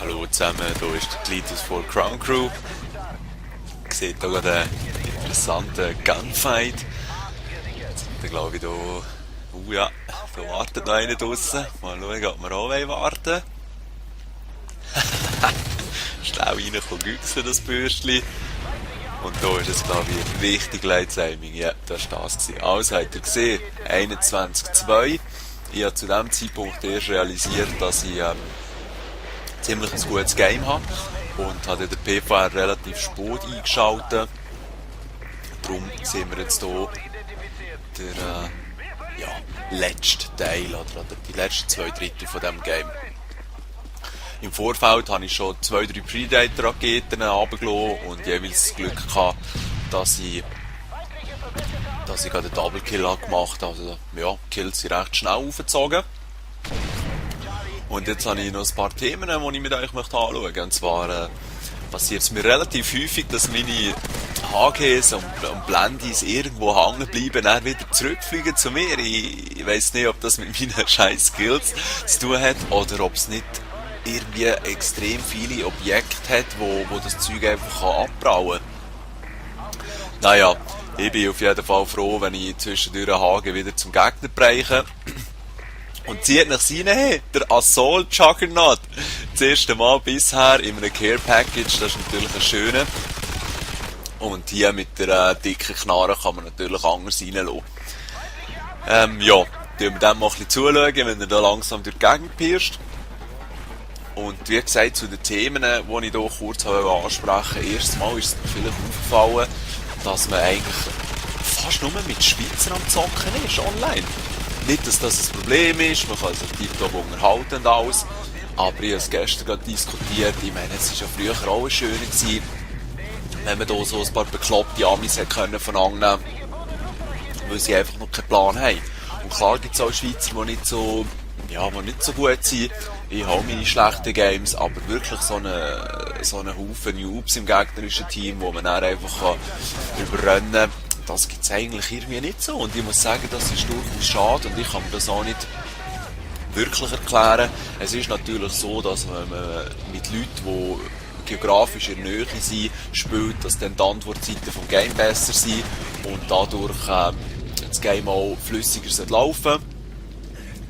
Hallo zusammen, hier ist der Glitus von Crown Crew. Ihr seht hier gerade einen interessanten Gunfight. Ich glaube, da wartet noch einer draussen. Mal schauen, ob wir auch warten. Schnell reinkommen, güchsen das Bürstchen. Und da ist es, glaube ich, richtig Leitsaiming. Ja, das war das gewesen. Also, habt ihr gesehen, 21:2. Ich habe zu diesem Zeitpunkt erst realisiert, dass ich ziemlich ein gutes Game habe und habe den PVR relativ spät eingeschaltet. Darum sehen wir jetzt hier den letzten Teil oder die letzten 2/3 von diesem Game. Im Vorfeld habe ich schon 2-3 Predator-Raketen runtergelassen und jeweils das Glück gehabt, dass ich gerade einen Double Kill gemacht habe. Also, ja, die Kills sind recht schnell aufgezogen. Und jetzt habe ich noch ein paar Themen, die ich mit euch anschauen möchte. Und zwar passiert es mir relativ häufig, dass meine HGs und Blendis irgendwo hängen bleiben, dann wieder zurückfliegen zu mir. Ich weiss nicht, ob das mit meinen scheiß Skills zu tun hat oder ob es nicht irgendwie extrem viele Objekte hat, wo das Zeug einfach abbrauen kann. Naja, ich bin auf jeden Fall froh, wenn ich zwischendurch einen Haken wieder zum Gegner bereiche. Und zieht nach rein, hey, der Assault Juggernaut. Das erste Mal bisher in einem Care Package, das ist natürlich ein schöner. Und hier mit der dicken Knarre kann man natürlich anders reinlassen. Tun wir dem mal ein bisschen zuschauen, wenn er da langsam durch die Gegend pirscht. Und wie gesagt, zu den Themen, die ich hier kurz ansprechen wollte. Erstes Mal ist es mir vielleicht aufgefallen, dass man eigentlich fast nur mit Schweizer am Zocken ist, online. Nicht, dass das ein Problem ist, man kann sich tiptop unterhalten und alles, aber ich habe es gestern gerade diskutiert. Ich meine, es war ja früher auch schöner gewesen, wenn man da so ein paar bekloppte Amis hätte von annehmen, weil sie einfach noch keinen Plan haben. Und klar gibt es auch Schweizer, die nicht so gut sind. Ich habe meine schlechten Games, aber wirklich so einen Haufen Noobs im gegnerischen Team, wo man dann einfach überrennen kann. Das gibt es eigentlich irgendwie nicht so. Und ich muss sagen, das ist durchaus schade und ich kann mir das auch nicht wirklich erklären. Es ist natürlich so, dass man mit Leuten, die geografisch in der Nähe sind, spielt, dass dann die Antwortzeiten vom Game besser sind und dadurch das Game auch flüssiger laufen.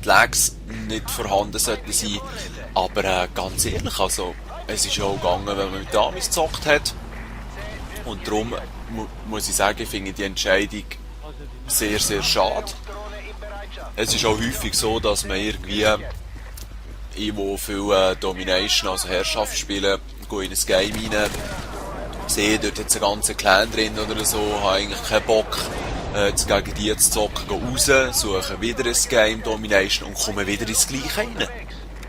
Die Lags nicht vorhanden sollten sein. Aber ganz ehrlich, also, es ist ja auch gegangen, wenn man mit Amis gezockt hat. Und darum muss ich sagen, ich finde die Entscheidung sehr, sehr schade. Es ist auch häufig so, dass man irgendwie, ich wo viel Domination, also Herrschaft spielen, gehe in ein Game rein, sehe dort jetzt einen ganzen Clan drin oder so, habe eigentlich keinen Bock, gegen die zu zocken, gehe raus, suche wieder ein Game, Domination und komme wieder ins Gleiche rein.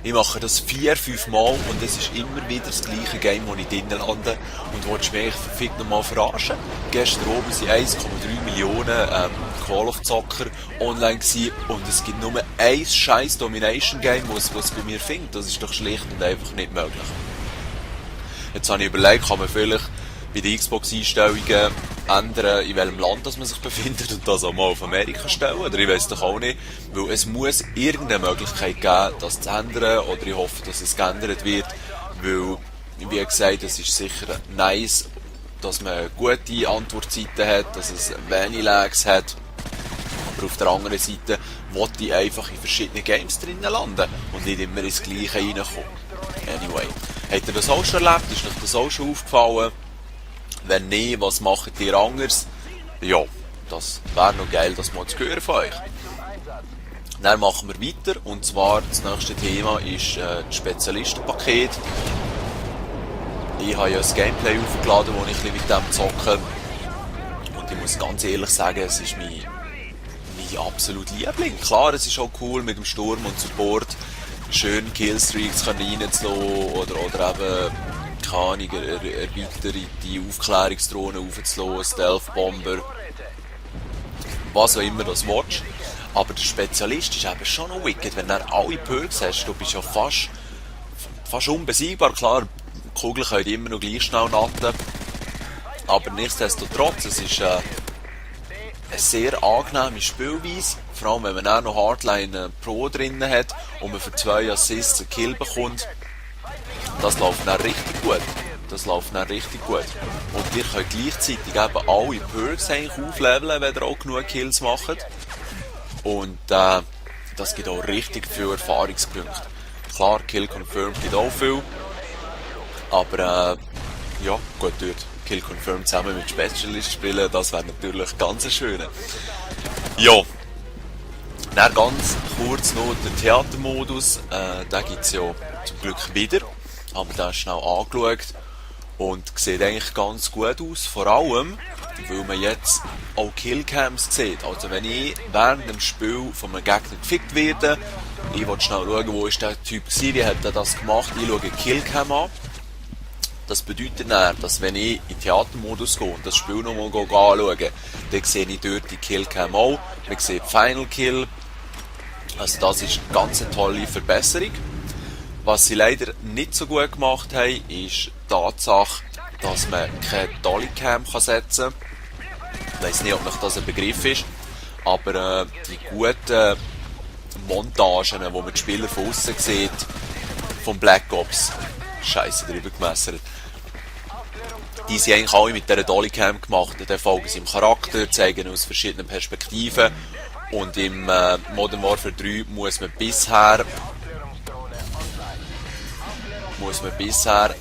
Ich mache das 4-5 Mal und es ist immer wieder das gleiche Game, wo ich drinnen lande. Und willst du mich verfickt nochmal verarschen? Gestern oben waren 1,3 Millionen Call of Zocker online gewesen und es gibt nur ein scheiß Domination Game, was es bei mir findet. Das ist doch schlicht und einfach nicht möglich. Jetzt habe ich überlegt, kann man vielleicht bei den Xbox-Einstellungen ändern, in welchem Land das man sich befindet und das auch mal auf Amerika stellen, oder ich weiss doch auch nicht, weil es muss irgendeine Möglichkeit geben, das zu ändern, oder ich hoffe, dass es geändert wird, weil, wie gesagt, es ist sicher nice, dass man gute Antwortzeiten hat, dass es wenig Lags hat, aber auf der anderen Seite wollte ich einfach in verschiedenen Games drinnen landen und nicht immer ins Gleiche reinkommen. Anyway, habt ihr das auch schon erlebt? Ist euch das auch schon aufgefallen? Wenn nicht, was macht ihr anders? Ja, das wäre noch geil, das mal zu hören von euch. Dann machen wir weiter, und zwar das nächste Thema ist das Spezialistenpaket. Ich habe ja ein Gameplay aufgeladen, wo ich ein bisschen mit dem zocke. Und ich muss ganz ehrlich sagen, es ist mein absolut Liebling. Klar, es ist auch cool mit dem Sturm und Support, schön Killstreaks reinzulassen oder eben keine Ahnung, erweiterte Aufklärungsdrohnen aufzulassen, Stealth-Bomber, was auch immer das willst. Aber der Spezialist ist eben schon noch wicked, wenn du alle Perks hast, du bist ja fast unbesiegbar. Klar, die Kugeln können immer noch gleich schnell natten, aber nichtsdestotrotz, es ist eine sehr angenehme Spielweise, vor allem wenn man auch noch Hardline Pro drin hat und man für 2 Assists einen Kill bekommt. das läuft dann richtig gut. Das läuft dann richtig gut. Und ihr könnt gleichzeitig eben alle Perks eigentlich aufleveln, wenn ihr auch genug Kills macht. Und das gibt auch richtig viele Erfahrungspunkte. Klar, Kill Confirmed gibt auch viel. Aber ja, gut, dort Kill Confirmed zusammen mit Specialist spielen, das wäre natürlich ganz schön. Ja. Dann ganz kurz noch der Theatermodus. Den gibt es ja zum Glück wieder. Aber den schnell angeschaut. Und sieht eigentlich ganz gut aus. Vor allem, weil man jetzt auch Killcams sieht. Also wenn ich während dem Spiel von einem Gegner gefickt werde, ich will schnell schauen, wo ist der Typ gewesen, wie hat er das gemacht, ich schaue Killcam an. Das bedeutet dann, dass wenn ich in Theatermodus gehe und das Spiel nochmal anschaue, dann sehe ich dort die Killcam auch. Man sieht Final Kill. Also das ist eine ganz tolle Verbesserung. Was sie leider nicht so gut gemacht haben, ist die Tatsache, dass man keine Dollycam setzen kann. Ich weiss nicht, ob noch das ein Begriff ist, aber die guten Montagen, wo man die Spieler von außen sieht, von Black Ops, Scheiße drüber gemessert, die sind eigentlich alle mit dieser Dollycam gemacht. Dann folgen sie im Charakter, zeigen aus verschiedenen Perspektiven. Und im Modern Warfare 3 muss man bisher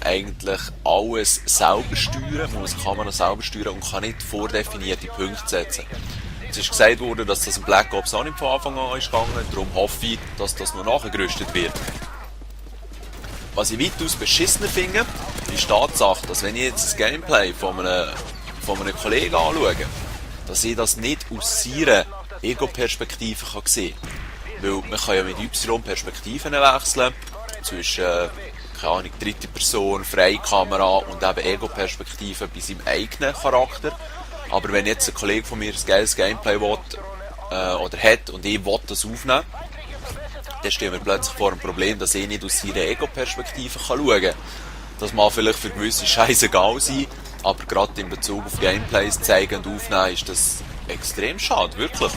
eigentlich alles selber steuern, muss die Kamera selber steuern und kann nicht vordefinierte Punkte setzen. Es ist gesagt worden, dass das in Black Ops auch nicht von Anfang an ist gegangen, darum hoffe ich, dass das noch nachgerüstet wird. Was ich weitaus beschissener finde, ist die Tatsache, dass wenn ich jetzt das Gameplay von einem Kollegen anschaue, dass ich das nicht aus seiner Ego-Perspektive sehen kann. Weil man kann ja mit Y-Perspektiven wechseln, zwischen keine Ahnung, dritte Person, Freikamera und eben Ego-Perspektive bei seinem eigenen Charakter. Aber wenn jetzt ein Kollege von mir ein geiles Gameplay will, oder hat und ich will das aufnehmen, dann stehen wir plötzlich vor einem Problem, dass ich nicht aus seiner Ego-Perspektive schauen kann. Das mag vielleicht für gewisse Scheiße egal sein, aber gerade in Bezug auf Gameplays zeigen und aufnehmen ist das extrem schade, wirklich.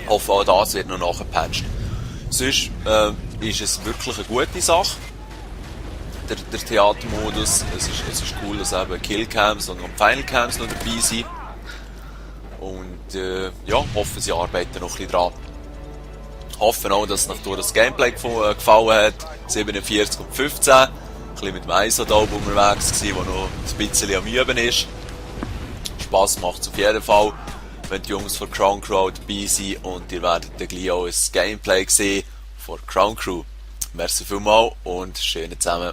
Ich hoffe, auch das wird noch nachgepatcht. Sonst ist es wirklich eine gute Sache. Der Theatermodus, es ist cool, dass eben Killcams und Finalcams noch dabei sind. Und ja, hoffe, sie arbeiten noch ein bisschen dran. Hoffe auch, dass nach das Gameplay gefallen hat. 47 und 15. Ein bisschen mit dem ISO da oben unterwegs gewesen, der noch ein bisschen am Üben ist. Spass macht es auf jeden Fall, wenn die Jungs von Crown Crew dabei sind und ihr werdet dann gleich auch ein Gameplay sehen von Crown Crew. Merci vielmals und schönen zusammen.